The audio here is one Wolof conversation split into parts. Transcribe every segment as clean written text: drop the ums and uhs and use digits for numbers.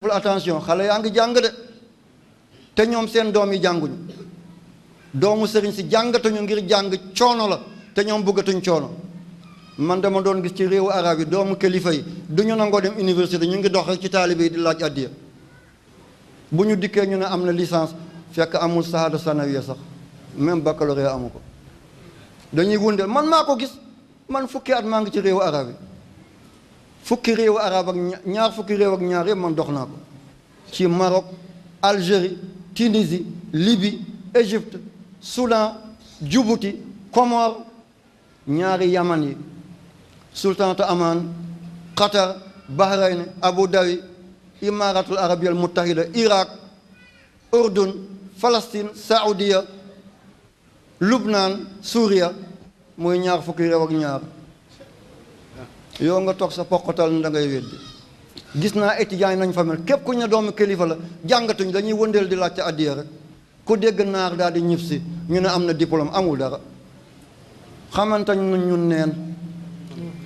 deful attention xale yaa ngi jàng de te ñoom seen doom yi jànguñu doomu sëriñ si jàngatuñu ngir jàng coono la te ñoom bëggatuñ coono. man dama doon gis ci réewu arab yi doomu kilifa yi du ñu nangoo dem université ñu ngi dox rek ci taalibe yi di laaj addiya bu ñu dikkee ñu ne am na licence fekk amul shahada sanawiya sax même baccalauréat amu ko dañuy wundeel man maa ko gis man fukki at maa ngi ci réewu arab yi fukki réewu arab ak ñaar fukki réew ak ñaar yëpp man dox naa ko ci Maroc Algérie Tunisie Libye Égypte Soudan Djibouti Comores ñaari Yaman yi sultanatu Aman Qatar Bahreïn Abu Dhabi Imaratul Arabiyal Muttahida Irak Urdun Palestine Saoudia Lubnaan Suuriya muy ñaar fukki réew ak ñaar yow nga toog sa poqatal ni da ngay weddi gis naa étudiants yi nañ fa mel képp ku ñu ne doomu kilifa la jàngatuñ dañuy wëndeel di laajte addiya rek ku dégg naar daal di ñib si ñu ne am na diplôme amul dara xamantañ nañ ñun neen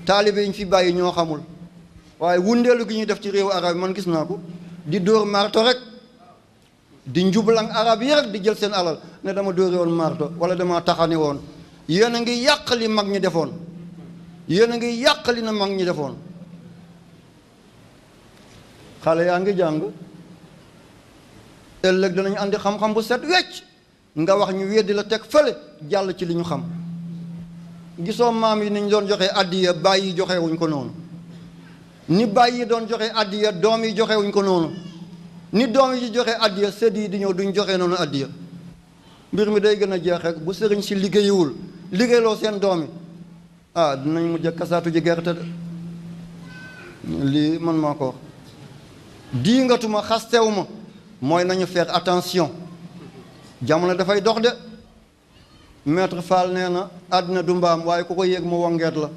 taalibe yi ñu fi bàyyi ñoo xamul waaye wundeelu gi ñuy def ci réewu arab yi man gis naa ko di dóor marto rek di njublang arab yi rek di jël seen alal ne dama dóori woon marto wala dama taxani woon yéen a ngi yàq li mag ñi defoon yéen a ngi yàq li na mag ñi defoon xale yaa ngi jàng ëllëg danañu andi xam-xam bu set wecc nga wax ñu weddi la teg fële jàll ci li ñu xam gisoo maam yi ni ñu doon joxe addiya bàyyi yi joxe wuñ ko noonu ni bàyyi yi doon joxe addiya doom yi joxe wuñ ko noonu ni doom yi joxe addiya sët yi di ñëw duñ joxe noonu addiya mbir mi day gën a jeex rek bu sëriñ si liggéeyiwul liggéeyloo seen doom yi ah dinañ mujj a kasaatu ji gerte de lii man maa ko wax diingatuma xastewuma mooy nañu faire attention jamono dafay dox de maître Fall nee na àddina du mbaam waaye ku ko yéeg mu wongeet la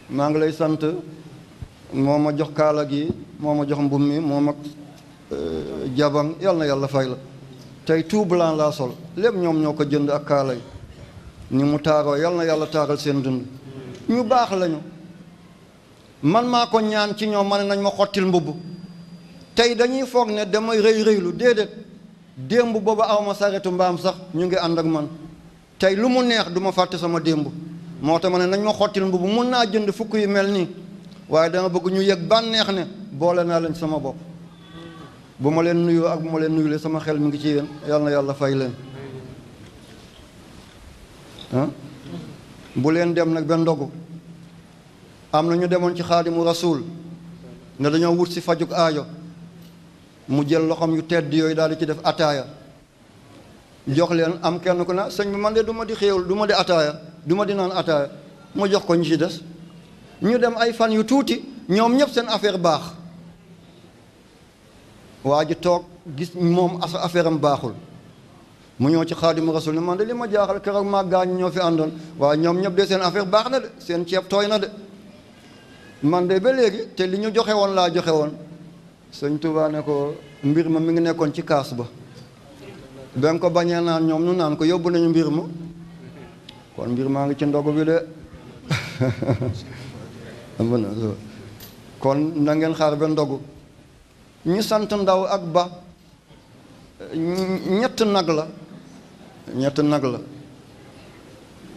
maa ngi lay sant moo ma jox kaala gi moo ma jox mbum mi moo ma jabang yal na yàlla fay la tey tout blanc laa sol lépp ñoom ñoo ko jënd ak kaala yi ni mu taaroo yal na yàlla taaral seen dund ñu baax lañu man maa ko ñaan ci ñoom ma ne nañ ma xottil mbubb tey dañuy foog ne damay rëy rëylu déedéet démb booba aw ma saretu mbaam sax ñu ngi ànd ak man tey lu mu neex du ma fàtte sama démb moo tax ma ne nañ ma xottil mbubb mun naa jënd fukk yu mel nii waaye dama bëgg ñu yëg bànneex ne boole naa leen sama bopp bu ma leen nuyoo ak bu ma leen nuyulee sama xel mi ngi ci yéen yal na yàlla fay leen bu leen dem nag ba ndogu am na ñu demoon ci xaadimu rasuul ne dañoo wut si fajuk aajo mu jël loxoom yu tedd yooyu daal di ci def ataaya jox leen am kenn ku ne sëñ bi man de du ma di xéewul du ma di ataaya du ma di naan ataaya mu jox ko ñu ci des ñu dem ay fan yu tuuti ñoom ñëpp seen affaire baax waa ji toog gis moom affaire am baaxul mu ñëw ci xaadimu rasul ne man de li ma jaaxal keroog maa gaañ ñoo fi àndoon waaye ñoom ñëpp de seen affaire baax na de seen ceeb tooy na de man de ba léegi te li ñu joxe woon laa joxe woon sëñ Tuubaa ne ko mbir ma mi ngi nekkoon ci kaas ba ben ko bañee naan ñoom ñu naan ko yóbbu nañu mbir ma kon mbir maa ngi ci ndogu bi de kon na ngeen xaar ba ndogu ñu sant ndaw ak ba ñett nag la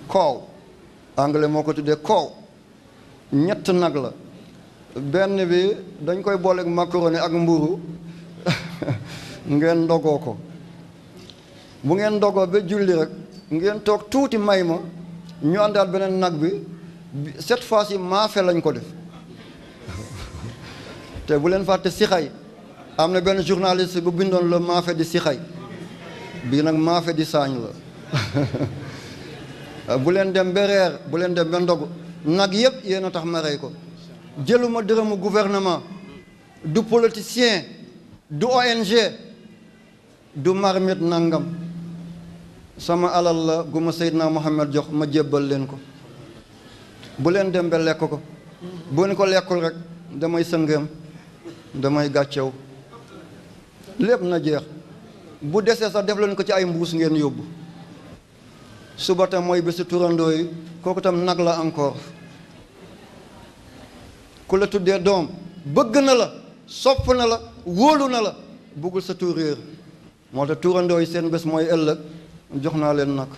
koow anglais moo ko tuddee koow ñett nag la benn bi dañ koy booleeg macaroni ak mburu ngeen ndogoo ko bu ngeen ndogoo ba julli rek ngeen toog tuuti may ma ñu àndaat beneen nag bi cette fois-ci maafe lañ ko def te bu leen fàtte sixay am na benn journaliste bu bindoon la maafe di sixay bii nag maafe di saañ la bu leen dem ba reer bu leen dem ba ndogu nag yëpp yéen a tax ma rey ko jëluma dërëmu gouvernement du politicien du ONG du marmite nangam sama alal la gu ma Seydina Mohamed jox ma jébbal leen ko bu leen dem ba lekk ko bu ni ko lekkul rek damay sëngeem damay gàccew lépp na jeex bu desee sax def leen ko ci ay mbuus ngeen yóbbu suba tam mooy bési turandoo yi kooku tam nag la encore ku la tuddee doom bëgg na la sopp na la wóolu na la buggul sa tuur réer moo tax tuurandoo yi seen bés mooy ëllëg jox naa leen nag